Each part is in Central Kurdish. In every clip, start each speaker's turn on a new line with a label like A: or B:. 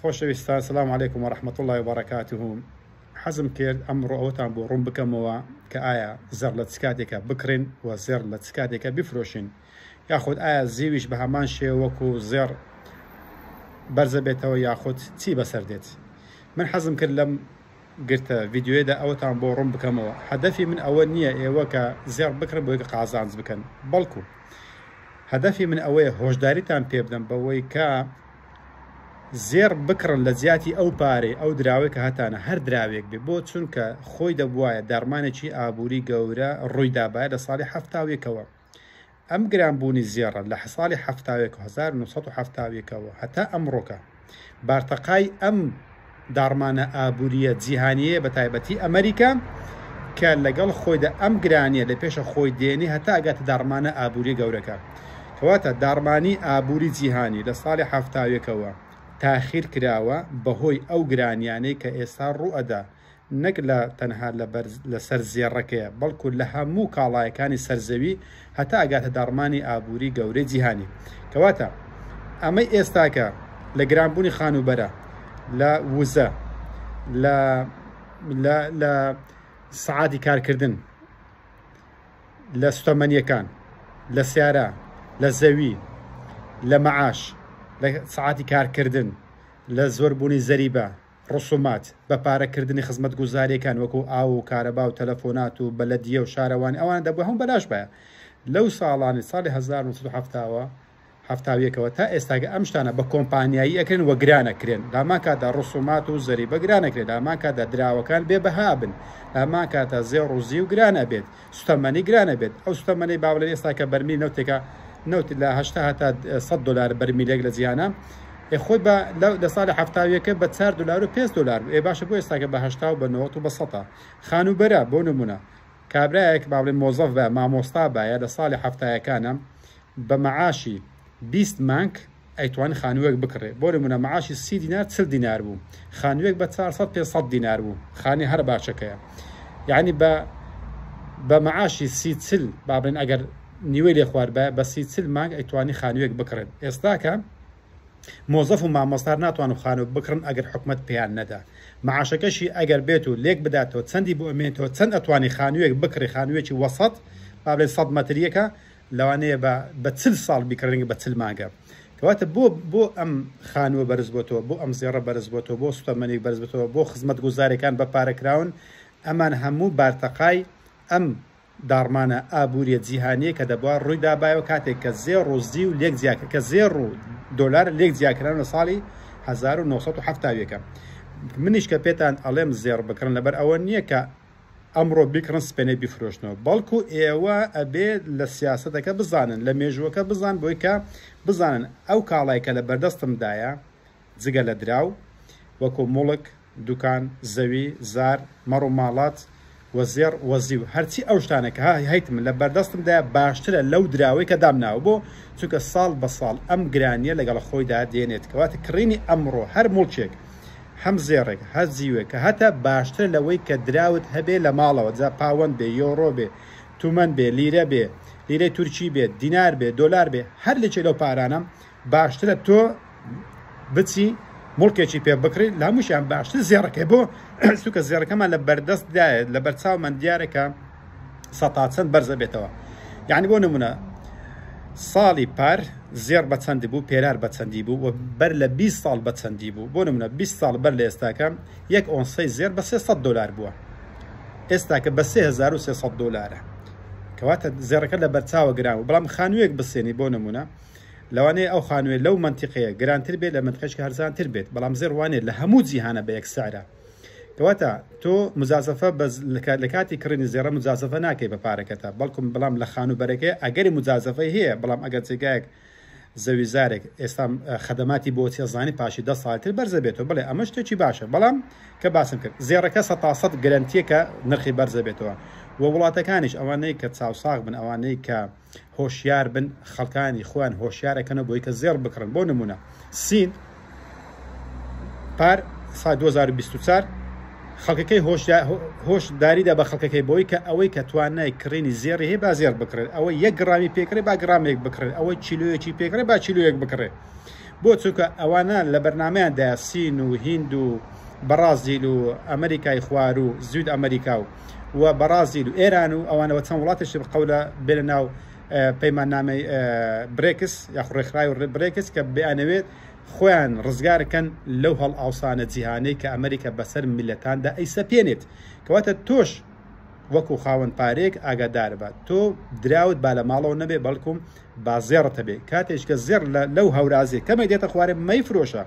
A: خۆشەویستان سلام علیکم و رحمة اللە و بەرەکاته حەزم کرد ئەمڕۆ ئەوەتان بۆ ڕوون بکەمەوە کە ئایا زێڕ لە چ کاتێکا بکڕین و زێڕ لە چ کاتێکا بیفرۆشین یاخود ئایا زیویش بە هەمان شێوە وەکو زێڕ بەرزە بێتەوە یاخود چی بەسەر دێت من حەزم کرد لەم گرتە ڤیدیۆیەدا ئەوەتان بۆ ڕوون بکەمەوە هەدەفی من ئەوە نییە ئێوە کە زێڕ بکڕن بۆی کە قازانج بکەن بەڵکو هەدەفی من ئەوەیە هۆشداریتان پێ بدەم بەوەی کە زێڕ بکڕن لە جیاتی ئەو پارەی ئەو دراوەی کە هەتانە هەر دراوێک بێ بۆ چونکە خۆی دەبوایە داڕمانێکی ئابووری گەورە ڕووی دابایە لە ساڵی حەفتاویەکەوە ئەم گرانبوونی زێڕە لە ساڵی حەفتاویەک 1970ەوە هەتا ئەمڕۆکە بارتەقای ئەم داڕمانە ئابوورییە جیهانییەیە بە تایبەتی ئەمریکا کە لەگەڵ خۆیدا ئەم گرانییە لە پێشە خۆی دێنێ هەتا ئەگاتە داڕمانە ئابووریە گەورەکە. کەواتە داڕمانی ئابووری جیهانی لە ساڵی حەفتاویەکەوە تاخیر کراوە بەهۆی ئەو گرانیانەی کە ئێستا ڕووئەدا نەک لە تەنها لە بەر لە سەر زێڕەکەیە بەڵکو لە هەموو کاڵایەکانی سەر زەوی هەتا ئەگاتە داڕمانی ئابووری گەورەی جیهانی کەواتە ئەمەی ئێستاکە لە گرانبوونی خانووبەرە لە وزە لە لە لە سەعاتی کارکردن لە سوتەمەنیەکان لە سیارە لە زەوی لە مەعاش لە سەعاتی کارکردن لە زۆربوونی زەریبە ڕسومات، بە پارە کردنی خزمەتگوزاریەکان وەکو ئاو و کارەبا و تەلەفۆنات و بەلەدیە و شارەوانی ئەوانە دەبوو هەموو بەلاش بایە لەو ساڵانی ساڵی 1970 وە حەفتاویەکەوە تا ئێستاکە ئەم شتانە بە کۆمپانیایی ئەکرێن وە گران ئەکرێن لامان کاتدا ڕسومات و زەریبە گران ئەکرێت لامان کاتدا دراوەکان بێ بەها بن لامان کاتدا زێڕ و زیو گران ئەبێت سوتەمەنی گران ئەبێت ئەو سوتەمەنی با بڵێن ئێستا کە بەرمیل نەوتێکە نەوت لە 80 هەتا 100 دلار بەرمیلێک لە جیهانە ئێ خۆی بە لە ساڵی حەفتاویەکە بە 4 دلار و 5 دلار بوو ئێ باشە بۆ ئێستاکە بە 80 و بە 90 و بە 100 خانووبەرە بۆ نمونە کابرایەک با بڵێن مۆزەف بە مامۆستا بایە لە ساڵی حەفتایەکانە بە مەعاشی 20 مانگ ئەیتوانی خانووێک بکڕێ بۆ نموونە معاشی 30 دینار 40 دینار بوو خانووێک بە 400 500 دینار بوو خانی هەر باشەکەیە یعنی بە بە معاشی سی چل با بڵێن ئەگەر نیوەی لێ خوارد بە بە سی چل مانگ ئەیتوانی خانووێک بکڕێت ئێستاکە مۆزەف و مامۆستار ناتوانن خانوو بکڕن ئەگەر حکومەت پێیان نەدا معاشەکەشی ئەگەر بێت و لێک بداتەوە چەندی بۆ ئەمێنێتەوە چەند ئەتوانی خانوویەک بکڕی خانوویەکی وەسەت با بڵێن 100 مەتریەکە لەوانەیە بە بە چل ساڵ بیکڕین بە چل مانگە کەواتە بۆ بۆ ئەم خانووە بەرز بۆتەوە بۆ ئەم زێڕە بەرز بۆتەوە بۆ سوتەمەنی بەرز بۆتەوە بۆ خزمەتگوزاریەکان بە پارە کراون ئەمان هەموو بارتەقای ئەم داڕمانە ئابووریە جیهانیە کە دەبوا ڕووی دابایەوە کاتێک کە زێڕ و زیو لێک جیا کە زێڕ و دۆلار لێک جیاکران لە ساڵی 1970 منیش کە پێتان ئەڵێم زێڕ بکڕن لەبەر ئەوە نییە کە ئەمڕۆ بیکڕن سپێنێ بیفرۆشنەوە بەڵکو ئێوە ئەبێ لە سیاسەتەکە بزانن لە مێژووەکە بزان بۆی کە بزانن ئەو کاڵای کە لە بەردەستمدایە جگە لە دراو وەکو موڵک، دوکان، زەوی، زار، مەڕ و ماڵات و زێڕ و زیو هەرچی ئەو شتانە کە هەیتم لە بەردەستمدایە باشترە لەو دراوەی کە دامناوە بۆ چونکە ساڵ بە ساڵ ئەم گرانیە لەگەڵ خۆیدا دێنێت کەواتە کڕینی ئەمڕۆ هەر موڵکێک هەم زێڕێک هەر زیوێک کە هەتە باشترە لەوەی کە دراوت هەبێ لە ماڵەوە جا پاوەند بێ یۆڕۆ بێ تومەن بێ لیرە بێ لیرەی تورکی بێ دینار بێ دۆلار بێ هەر لەکێ لەو پارانە باشترە تۆ بچی موڵکێکی پێ بکڕی لە هەمووشیان باشتر زێڕەکەی بۆ سوکە زێڕەکەمان لە بەردەست دایە لە بەرچاومان دیارە کە سەتا چەند بەرزە بێتەوە یعنی بۆ نمونە ساڵی پار زێڕ بە چەندی بوو پێرار بە چەندی بوو و بەر لە 20 ساڵ بە چەندی بوو بۆ نمونە 20 ساڵ بەر لە ئێستاکە یەک ئۆنسەی زێر بە 300 دلار بووە ئێستاکە بە 3300 دلارە کەواتە زێڕەکە لە بەرچاوە گران بوو بەڵام خانوویەک بسێنی بۆ نمونە لەوانەیە ئەو خانوویە لەو مەنتیقەیە گرانتر بێت لە مەنتیقەیەکی هەرزانتر بێت بەڵام زێڕ وانیە لە هەموو جیهانە بە یەک سعرە کەواتە تۆ مجازەفە بەس لە کاتی کڕینی زێڕە مجازەفە ناکەی بە پارەکەتە بەڵکم بەڵام لە خانووبەرەکەی ئەگەری مجازەفەی هەیە بەڵام ئەگەر جێگایەک زەویزارێک ئێستا خەدەماتی بۆ چێزانی پاشی دە ساڵتر بەرزە بێتەوە بڵێ ئەمە شتێکی باشە بەڵام کە باسم کرد زێڕەکە سە سەد گرنتیەکە نرخی بەرزە بێتەوە و وڵاتەکانیش ئەوانەی کە چاوساغ بن ئەوانەی کە هۆشیار بن خەڵکانی خۆیان هۆشیارەکەنەوە بۆی کە زێڕ بکڕن بۆ نمونە سین پار سال 2024 خەڵکەکەی هۆشداریدا بە خەڵکەکەی بۆی کە ئەوەی کە توانای کڕینی زێڕی هەیە با زێڕ بکڕێت ئەوەی یەک گڕامی پێکڕێ با گڕامێک بکڕێت ئەوەی کیلۆیەکی پێکڕێ با کیلۆیەک بکڕێت. بۆ چونکە ئەوانە لە بەرنامەیاندایە سین و هیند و بەڕازیل و ئەمریکای خوار و زوید ئەمریکا و و بەڕازیل و ئێران و ئەوانەوە چەند وڵاتێکی قەولە بێنە ناو پەیماننامەی برێکس یاخود ڕێکخراوی برێکس کە بیانەوێت خۆیان ڕزگار کەن لەو هەڵئاوسانە جیهانەی کە ئەمریکا بەسەر میللەتاندا ئەیسەپێنێت. کەواتە تۆش وەکو خاوەن پارەیەک ئاگاداربە تۆ دراوت با لە ماڵەوە نەبێ بەڵکم با زێڕت هەبێ کاتێک کە زێڕ لەو هەورازێ کەمێک دێتە خوارێ مەیفرۆشە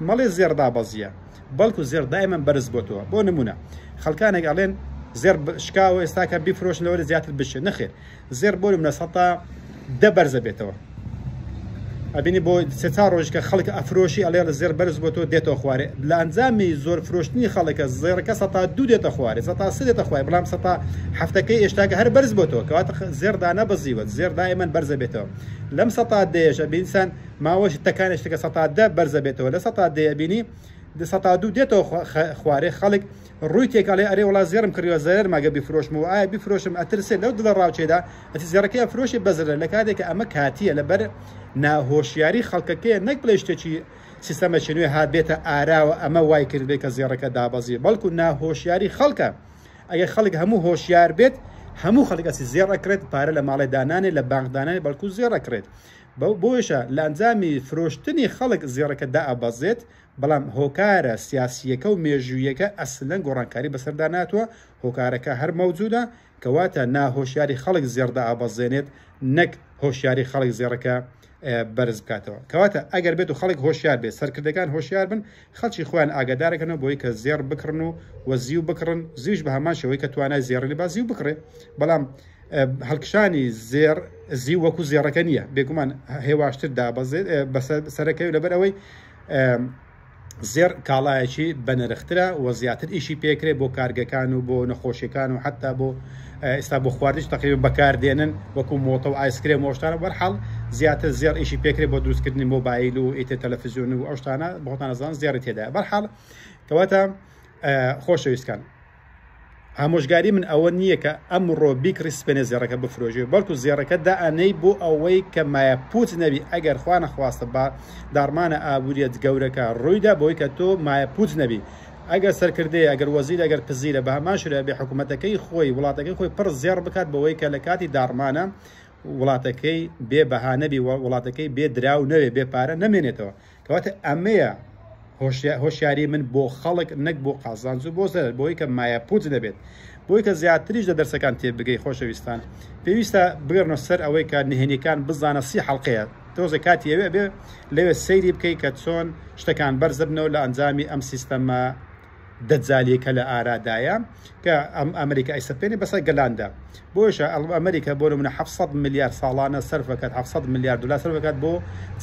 A: مەڵێ زێڕ دابەزیە بەڵکو زێڕ دایمەن بەرز بۆتەوە بۆ نمونە خەڵکانێک ئەڵێن زێڕ شکاوە ئێستاکە بیفرۆشن لەوە زیاتر بچێت نەخێر زێڕ بۆ نمونە 10% بەرزە بێتەوە ئەبینی بۆ سێ چار ڕۆژ کە خەڵک ئەفرۆشی ئەڵێ لە زێر بەرز بۆ تۆ دێتەوە خوارێ لە ئەنجامی زۆر فرۆشتنی خەڵکە زێڕەکە 2% دێتە خوارێ 3% دێتە خوارێ بەڵام 7%ەکەی ئێشتاکە هەر بەرز بۆتەوە کەواتە زێڕ دانەبەزیوە زێڕ دائیمەن بەرزە بێتەوە لەم 10%یش ئەبینسان ماوەش تەکانێک شتەکە 10% بەرزە بێتەوە لە 10% ئەبینی 2% دێتەوە خوارێ خەڵک ڕووی تێک ئەڵێ ئەرێ وڵا زێڕم کڕیوە زەرەر ماگە بیفرۆشمەوە ئایا بیفرۆشم ئەترسێ لەو دڵە ڕاوچێدا ئەچی زێڕەکەی ئەفرۆشێ بەزەرەر لە کاتێک کە ئەمە کاتیە لەبەر ناهۆشیاری خەڵکەکەیە نەک بڵێ شتێکی سیستەمێکی نوێ هات بێتە ئاراوە ئەمە وای کردبێ کە زێڕەکە دابەزی بەڵکو ناهۆشیاری خەڵکە ئەگەر خەڵک هەموو هۆشیار بێت هەموو خەڵک ئەچی زێڕ ئەکڕێت پارە لە ماڵێ دانانێ لە بانق دانانێ بەڵکو زێڕ ئەکڕێت بۆیشە لە ئەنجامی فرۆشتنی خەڵک زێڕەکە دائەبەزێت بەڵام هۆکارە سیاسییەکە و مێژووییەکە ئەسلەن گۆڕانکاری بەسەردا ناتوە، هۆکارەکە هەر مەوجودە، کەواتە ناهۆشیاری خەڵک زێڕ دائەبەزێنێت نەک هۆشیاری خەڵک زێڕەکە بەرز بکاتەوە. کەواتە ئەگەر بێت و خەڵک هۆشیار بێت، سەرکردەکان هۆشیار بن، خەڵکی خۆیان ئاگادارەکەنەوە بۆی کە زێڕ بکڕن و و زیو بکڕن، زیوش بە هەمان شێوەی کە توانای زێڕینی با زیو بکڕێ، بەڵام هەڵکشانی زێڕ زیو وەکو زێڕەکە نییە، بێگومان هێواشتر دابەزێت بەسەر سەرەکەوی لەبەر ئەوەی زێڕ کاڵایەکی بەنرخترە و زیاتر ئیشی پێکرێت بۆ کارگەکان و بۆ نەخۆشیەکان و حتا بۆ ئێستا بۆ خواردنیش تقریبا بەکاردێنن وەکو مۆتە و ئایسکرێم و شتانە بەرحاڵ زیاتر زێڕ ئیشی پێکرێت بۆ دروستکردنی مۆبایل و ئیتر تەلەفزیۆن و ئەو شتانە بۆتان ئەزان زێڕی تێدایە بەرحاڵ کەواتە خۆشەویستکان ئامۆژگاری من ئەوە نییە کە ئەمڕۆ بیکڕی سپێنێ زێڕەکە بفرۆشی بەڵکو زێڕەکە دائەنێی بۆ ئەوەی کە مایە پوچ نەبی ئەگەر خوا نەخواستە با داڕمانە ئابووریە گەورەکە ڕوویدا بۆی کە تۆ مایە پوچ نەبی ئەگەر سەرکردەیە ئەگەر وەزیر ئەگەر پزیرە بە هەمان شێوە بێ حکوومەتەکەی خۆی وڵاتەکەی خۆی پڕ زێڕ بکات بەوەی کە لە کاتی داڕمانە وڵاتەکەی بێ بەها نەبی وڵاتەکەی بێ دراو نەوێ بێ پارە نەمێنێتەوە کەواتە ئەمەیە هۆشیاری من بۆ خەڵک نەک بۆ قازانج و بۆ زەرەر بۆی کە مایە پوچ نەبێت بۆی کە زیاتریش لە دەرسەکان تێبگەی خۆشەویستان پێویستە بگەڕنە سەر ئەوەی کە نهێنیەکان بزانە سی حەڵقەیە تۆزێ کاتی ئەوێ ئەبێ لەوێ سەیری بکەی کە چۆن شتەکان بەرزبنەوە لە ئەنجامی ئەم سیستەمە دەجالیە کە لە ئارادایە کە ئەم ئەمریکا ئەیسەپێنێ بەسەر گەلاندا بۆیشە ئەمریکا بۆ نمونە 700 ملیار ساڵانە سەرف ئەکات 700 ملیار دلار سەرف ئەکات بۆ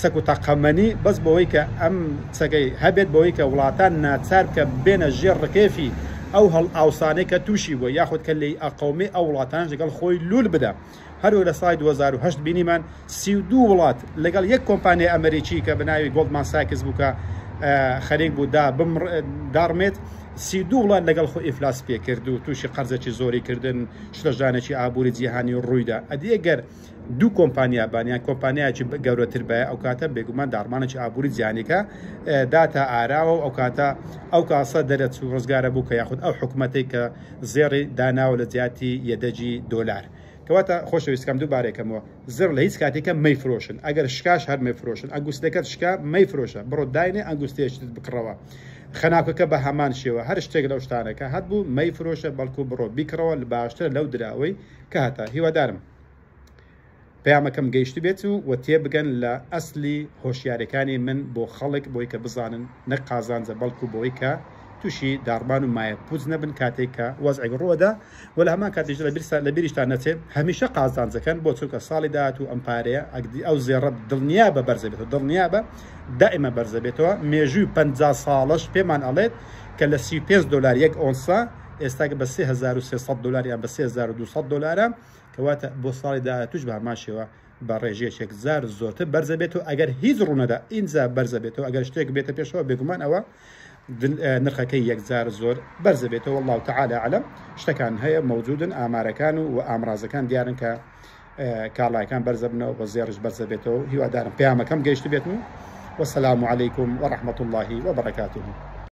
A: چەک و تەقەمەنی بەس بۆی کە ئەم چەکەی هەبێت بۆی کە وڵاتان ناچار بکە بێنە ژێر ڕکێفی ئەو هەڵ ئاوسانەی کە تووشی بووە یاخود کە لێی ئەقەومێ ئەو وڵاتانش لەگەڵ خۆی لول بدا هەروەک لە ساڵی 2008 بینیمان 32 وڵات لەگەڵ یەک کۆمپانیای ئەمریکی کە بە ناوی گۆڵدمان ساکس بوو کە خەریک بوو دا داڕمێت 32 وڵات لەگەڵ خۆ ئیفلاس پێکرد و تووشی قەرزێکی زۆری کردن شلەژانێکی ئابووری جیهانی ڕوویدا ئەدی ئەگەر دوو کۆمپانیا بان یان کۆمپانیایەکی گەورەتر بایە ئەو کاتە بێگومان داڕمانێکی ئابووری جیهانیکە داتا ئاراوە و ئەو کاتە ئەو کاسە دەرەچوو ڕزگارە بوو کە یاخود ئەو حکوومەتێک کە زێڕی داناوە لە جیاتی یەدەگی دۆلار. کەواتە خۆشەویستکەم دووبارەی کەمەوە زێڕ لە هیچ کاتێکە مەیفرۆشن ئەگەر شکاش هەر مەیفرۆشن ئەنگوستەکەت شکا مەیفرۆشە بڕۆ داینێ ئەنگوستەیەکتت بکڕەوە خەناکەکە بە هەمان شێوە هەر شتێک لەو شتانەکە هەبوو مەیفرۆشە بەڵکو بڕۆ بیکڕەوە باشترە لەو دراوەی کە هەتە هیوادارم پەیامەکەم گەیشتبێت و وە تێبگەن لە ئەسلی هۆشیارەکانی من بۆ خەڵک بۆی کە بزانن نەک قازانجە بەڵکو بۆی کە توشی داڕمان و مایە پوچ نەبن کاتێک کە وەزعێک ڕووەدا و لە هەمان کاتیش لە بیریشتان نەچێت هەمیشە قازانجەکەن بۆ چونکە ساڵی داهاتوو ئەم پارەیە ئەگدی ئەو زێڕە دڵنیا بە بەرزە بێتەوە دڵنیا بە دائیمە بەرزە بێتەوە مێژووی 50 ساڵەش پێمان ئەڵێت کە لە 35 دلار یەک ئۆنسە ئێستا بە 3300 دلار یان بە 3200 دلارە کەواتە بۆ ساڵی داهاتووش بە هەمان شێوە بە ڕێژەیەکی یەکجار زۆرتر بەرزە بێتەوە ئەگەر هیچ ڕوونەدا ئینجا بەرزە بێتەوە ئەگەر شتێک بێتە پێشەوە بێگومان ئەوە نرخەکەی یەکجار زۆر بەرزە بێتەوە والله تعالی اعلم شتەکان هەیە مەوجودن ئامارەکان و ئامرازەکان دیارن کە کاڵایەکان بەرزە بنەوە بە زێڕش بەرزە بێتەوە هیوادارم پەیامەکەم گەیشت بێتن و وەسەلام علیکم وەڕەحمەتوڵڵاهی وەبەرەکاتوه.